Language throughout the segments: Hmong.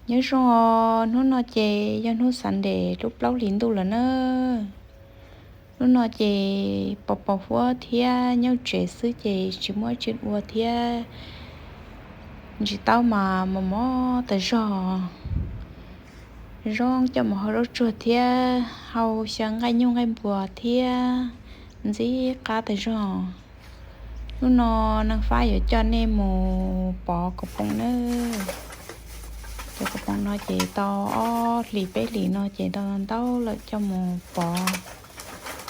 Nyob zoo os, hnub no ces yog hnub Sunday lub plaub hlis ntuj lawm na. Hnub no ces pos pos huab thiab nyob tsev xwb ces tsis muaj tsi ua thiab. Ntsis taub mas mos mos tas zog. Zoo coj mus hau zaub tsuag thiab hau xyaw nqaij nyuj nqaij npua thiab ntxim qab tas zog. Hnub no Neej Fab yuav coj nej mus pov kaus poom na. Cov kaus poom no ces tau ob hlis peb hlis no ces tau ntau lawm, coj mus pov,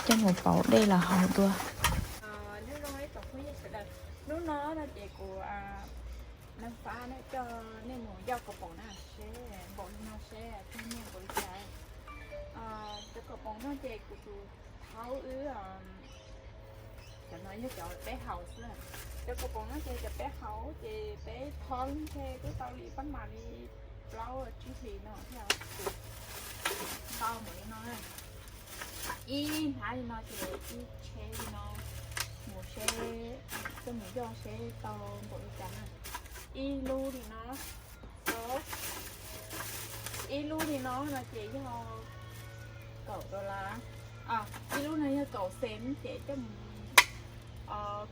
coj mus pauv dej los haus dua. Hnub no no ces kuv, Neej Fab coj nej mus yoj kaus poom na, seb npaum li no seb thiaj nyiaj npaum li cas. Cov kaus poom no ces kuv tus thaub wb, cov no yog cov peb haus xwb. Cov kaus poom no ces cov peb haus ces peb thoob ntshe twb tau li pab mam li plaub tsib hlis no thiab. Ntau npaum li no, ib hnab li no ces ib tsheb li no, mus seb, coj mus yoj seb tau npaum li cas na. Ib lub li no, ib lub li no no ces yog kaum dollar, ib lub no yog kaum xees ces coj mus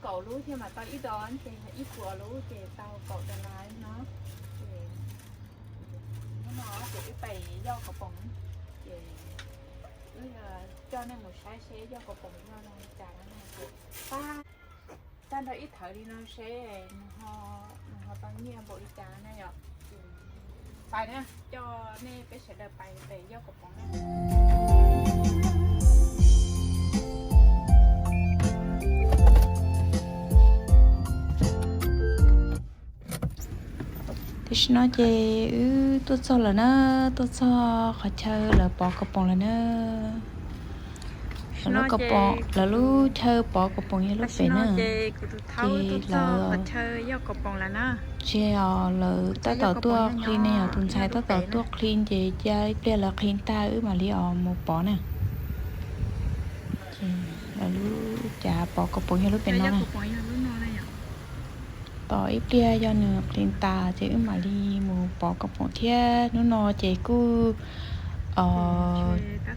kaum lub thiaj mam tau ib dollar ces yog ib puas lub ces tau kaum dollar li no. Ces hnub no ces wb pais yoj kaus poom, ces wb coj nej mus saib seb yoj kaus poom yog zoo li cas no na. Ces pab tag nrho ib thawv li no seb nws ho tau nyiaj npaum li cas na yom. Pais na, coj nej peb sawv daws pais pem yoj kaus poom na. Tam sim no ces wb tuaj txog lawm na, tuaj txog qhov chaw lawv pov kaus poom lawm na. Lawv lub chaw pov kaus poom yog lub pem na. Ces lawv, ces lawv tab tom tuaj qhli ne yom, tus ntxhais tab tom tuaj qhli ces cia ib pliag lawv qhli tag wb mam li os mus pov na. Ces lawv lub cav pov kaus poom yog lub pem no na. Tos ib pliag yog nws qhli tas ces wb mam li mus pov kaus poom thiab. Hnub no ces kuj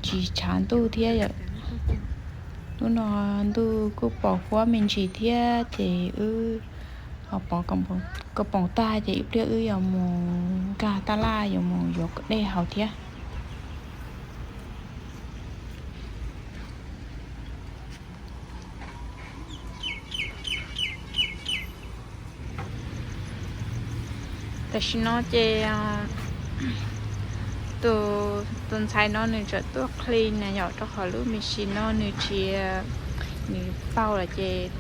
tsis tshav ntuj thiab yom. Hnub no ntuj kuj pos huab me ntsis thiab ces wb pov kaus poom tag ces ib pliag wb yuav mus nkag tab laj yuav mus yuav dej haus thiab. Tam sim no ces tus ntxhais no nws tseem tuaj qhli na yom, rau qhov lub me sis no nws tsis, nws paug lawm ces,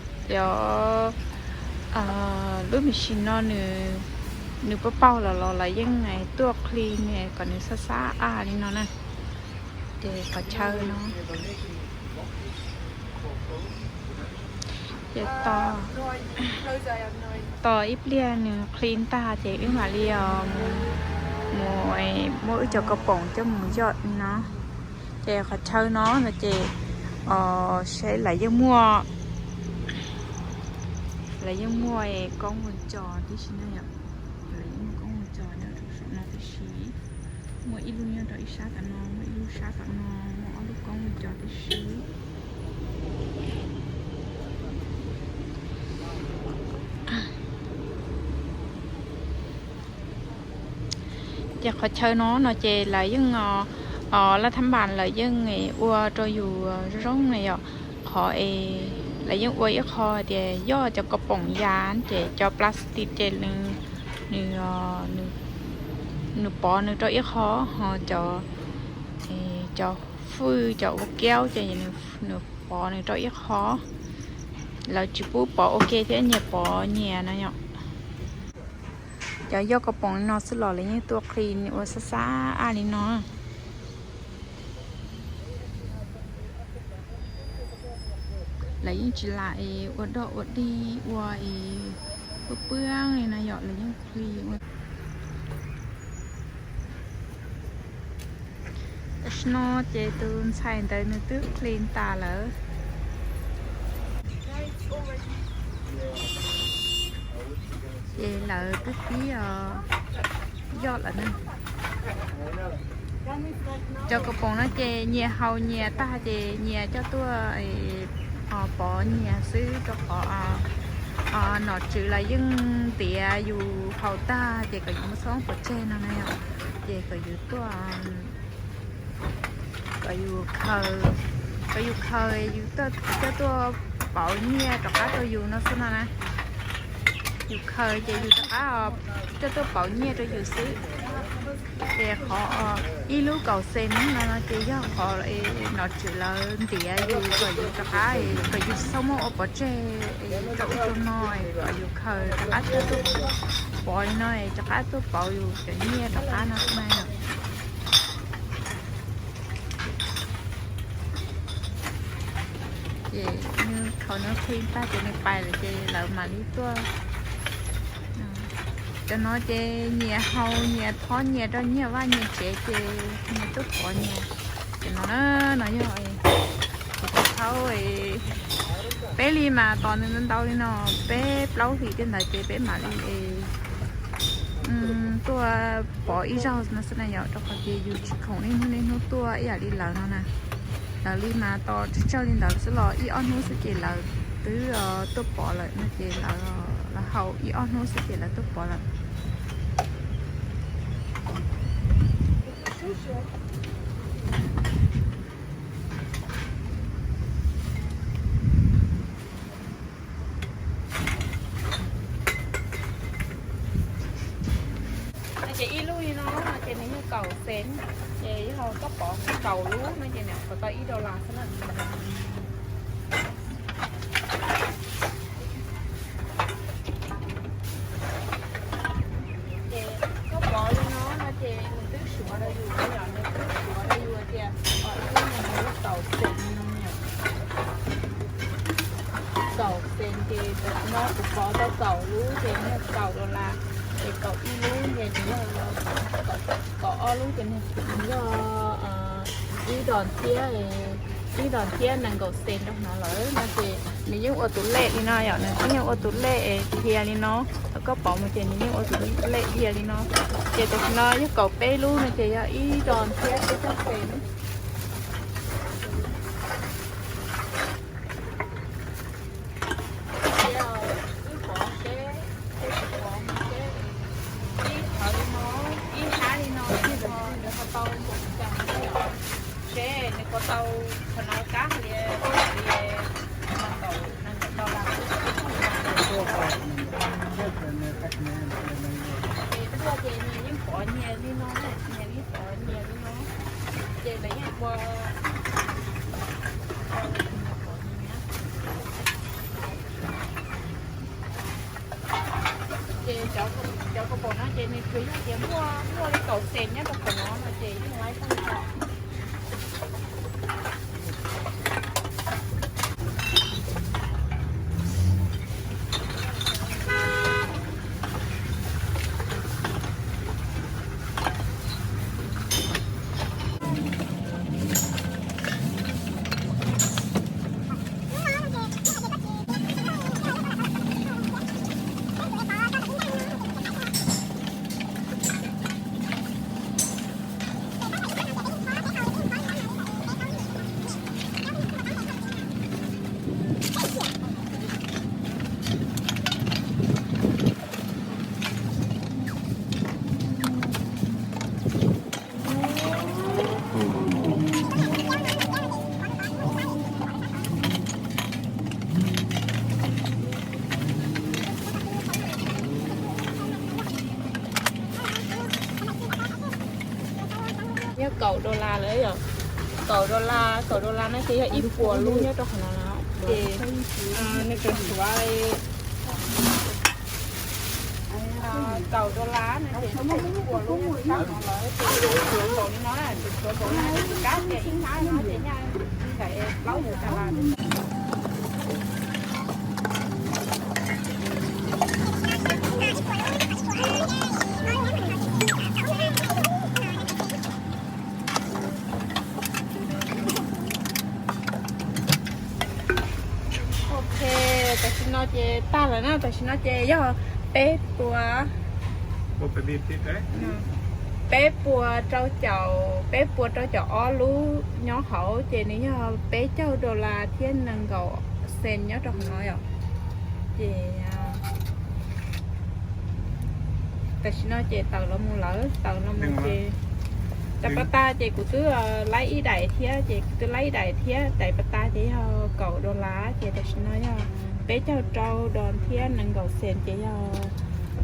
lub me sis no nws paug paug los los lawv yeej tuaj qhli kom nws xab xab aj li no na. Ces qhov chaw no ces tos ib pliag nws qhli tag ces wb mam li os mus muab wb cov kaus poom coj mus yoj no. Ces qhov chaw no no ces seb lawv yeej muaj, lawv yeej muaj koob mus cos tib si na yom. Lawv yeej muaj koob mus cos nyob rau saum no tib si. Muaj ib lub nyob rau ib sab tom no, muaj ib lub sab tom no, muaj ob lub koob mus cos tib si. Ces qhov chaw no no ces lawv yeej, laj thab npas lawv yeej ua rau yus zoo zoo na yom. Qhov es lawv yeej ua ib qho tias yoj cov kaus poom ya ces cov plastic ces nws, nws pov nws rau ib qho, ho cov, cov fwj cov ua kiaub ces nws pov nws rau ib qho. Lawv tsis pub pov ua ke thiab nyias pov nyias na yom. Cov yoj kaus poom li no xwb los lawv yeej tuaj qhli ua xab xab aj li no. Lawv yeej tsis lam es ua doj ua dig ua es pw pw li no yom, lawv yeej qhli ua. Tam sim no ces tus ntxhais ntawd nws twb qhli tas lawm. Ces lawv twb pib yoj lawm na. Cov kaus poom no ces nyias haus nyias tag ces nyias coj tuaj pov nyias xwb rau qhov nom tswv los yeej ntiav yus haus tag ces kom yus muab txhob pov tseg no na yom. Ces kom yus tuaj, kom yus khaws, kom yus khaws yus coj tuaj pauv nyiaj rov qab rau yus no xwb no na. Yus khaws ces yus rov qab coj tuaj pauv nyiaj rau yus xwb. Ces qhov ib lub kaum xees no ces yog qhov nom tswv lawv ntiav yus kom yus rov qab, kom yus tsis txhob muab ua pov tseg rau ub rau no, kom yus khaws rov qab tuaj pov li no, rov qab tuaj pauv yus cov nyiaj rov qab no xwb na. Ces nws khaws nws qhib tag ces nws pais lawm ces lawv mam li tuaj. Cov no ces nyias haus nyias thob nyias rau nyias vaj nyias tsev ces nyias tuaj pov nyias. Cov no na, no yog kuv tus thaub, peb li mas tos nws ntau li no, peb plaub hlis tej ntawd ces peb mam li tuaj pov ib zaug no xwb na yom, rau qhov tias yus tsis khoom niaj hnub niaj hnub tuaj ib yam li lawv no na. Lawv li mas tos tsawg tsawg li ntawd xwb los ib ob hnub xwb ces lawv twb tuaj pov lawm no ces lawv, lawv haus ib ob hnub xwb ces lawv tuaj pov lawm. Ces ib lub li no ces nws yog kaum xees, ces yog koj pov kaum lub no ces nws kov tau ib dollar xwb na. Ces koj pov li no no ces nws twb suav rau yus, yog nws twb suav rau yus tias ib lub no yog kaum xees no. Kaum xees ces tam sim no kuv pov tau kaum lub ces nws yog kaum dollar, ces kaum ib lub ces nws yog, kaum ob lub ces nws yog ib dos thiab, ib dos thiab nees nkaum xees rau hauv lawm no ces nws yeej ua tus lej li no yom, nws yeej ua tus lej dhia li no. Thaum koj pov mus ces nws yeej ua tus lej dhia li no. Ces tam sim no yog kaum peb lub no ces yog ib dos thiab peb caug xees. Wb pov seb, seb puas pov seb, ib qhov li no, ib hab li no, ib qho nws ho tau npaum cas na yom. Seb nws puas tau qhov no kab hais tias ib yam li nees nkaum, nees nkaum dollar. Ces tuaj ces nyias yeej pov nyias li no, nyias yeej pov nyias li no. Ces lawv yeej ua Ces cov kaus poom no ces nws tsuas yog tias muaj, muaj li kaum xees nyob rau qhov no no ces yeej laib tag nrho. Yog kaum dollar lawm yom. Kaum dollar, kaum dollar no ces yog ib puas lub nyob rau qhov no na. Ces nws tseem suav kaum dollar no ces ib puas lub nyob rau qhov no lawm ces suav npaum li no na, suav npaum li no ces kab tias ib hnab no ces nyaj li ntawm plaub dollar. Ok, tam sim no ces tag lawm na, tam sim no ces yog peb puas, peb puas peb, peb, peb, peb puas rau caum, peb puas rau caum ob lub nyob hauv ces nws yog peb caug dollar thiab nees nkaum cent nyob rau hauv no yom. Ces tam sim no ces tawm los mus lawm, tawm los mus ces rau pas tas ces kuv twb laib ib daim thiab, ces kuv twb laib ib daim thiab, daim pas tas ces yog kaum dollar, ces tam sim no yog peb caug rau dollar thiab nees nkaum cent ces yog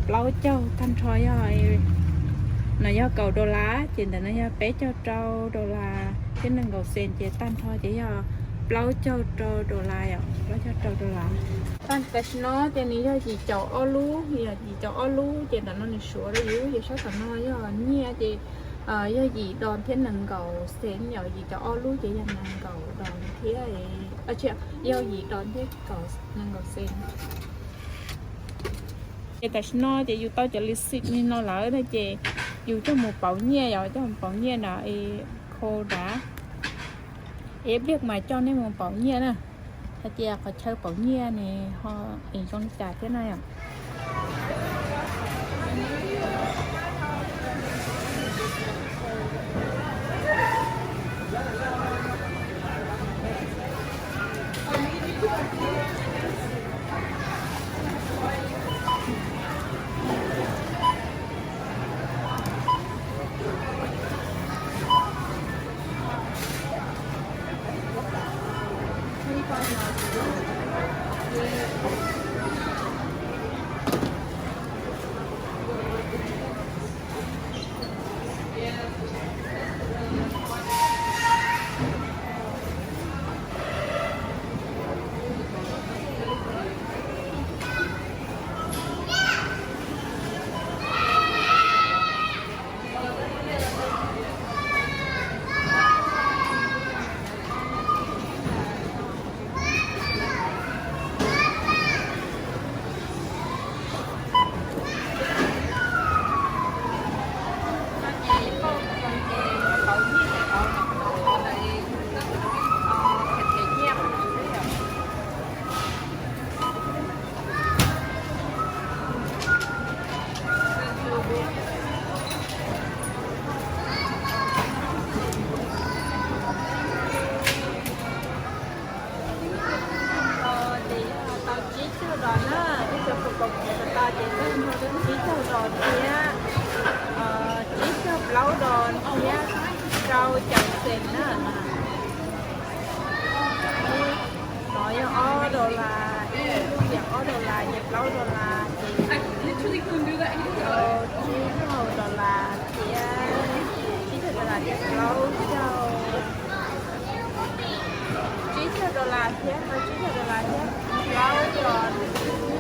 plaub caug tag nrho yog, no yog kaum dollar, ces ntawm no yog peb caug rau dollar thiab nees nkaum cent ces tag nrho ces yog plaub caug rau dollar yom, plaub caug rau dollar. Tam sim no ces nws yog yim caum ob lub, yog yim caum ob lub ces ntawm no nws suav rau yus, yus saib tam no yog nyiaj ces yog yim dollar thiab nees nkaum cent yom, yim caum ob lub ces yog nees nkaum dollar thiab, yog yim dollar thiab nees nkaum cent. Ces tam sim no ces yus tau cov receipt li no lawm na ces yus coj mus pauv nyiaj yom, coj mus pauv nyiaj na, kho dav. Es ib pliag mas coj nej mus pauv nyiaj na, hais tias qhov chaw pauv nyiaj ne ho es zoo li cas thiab na yom. Ces yog tau tsib caug dollar na, ib cov kuv pauv kuv tas tas ces tag nrho tsib caug dollar thiab, tsib caug plaub dollar thiab rau caum cent na. No yog ob dollar, ib lub yog ob dollar, yog plaub dollar ces tsib caug dollar thiab, tsib caug dollar thiab plaub caug, tsib caug dollar thiab, tsib caug dollar thiab plaub dollar.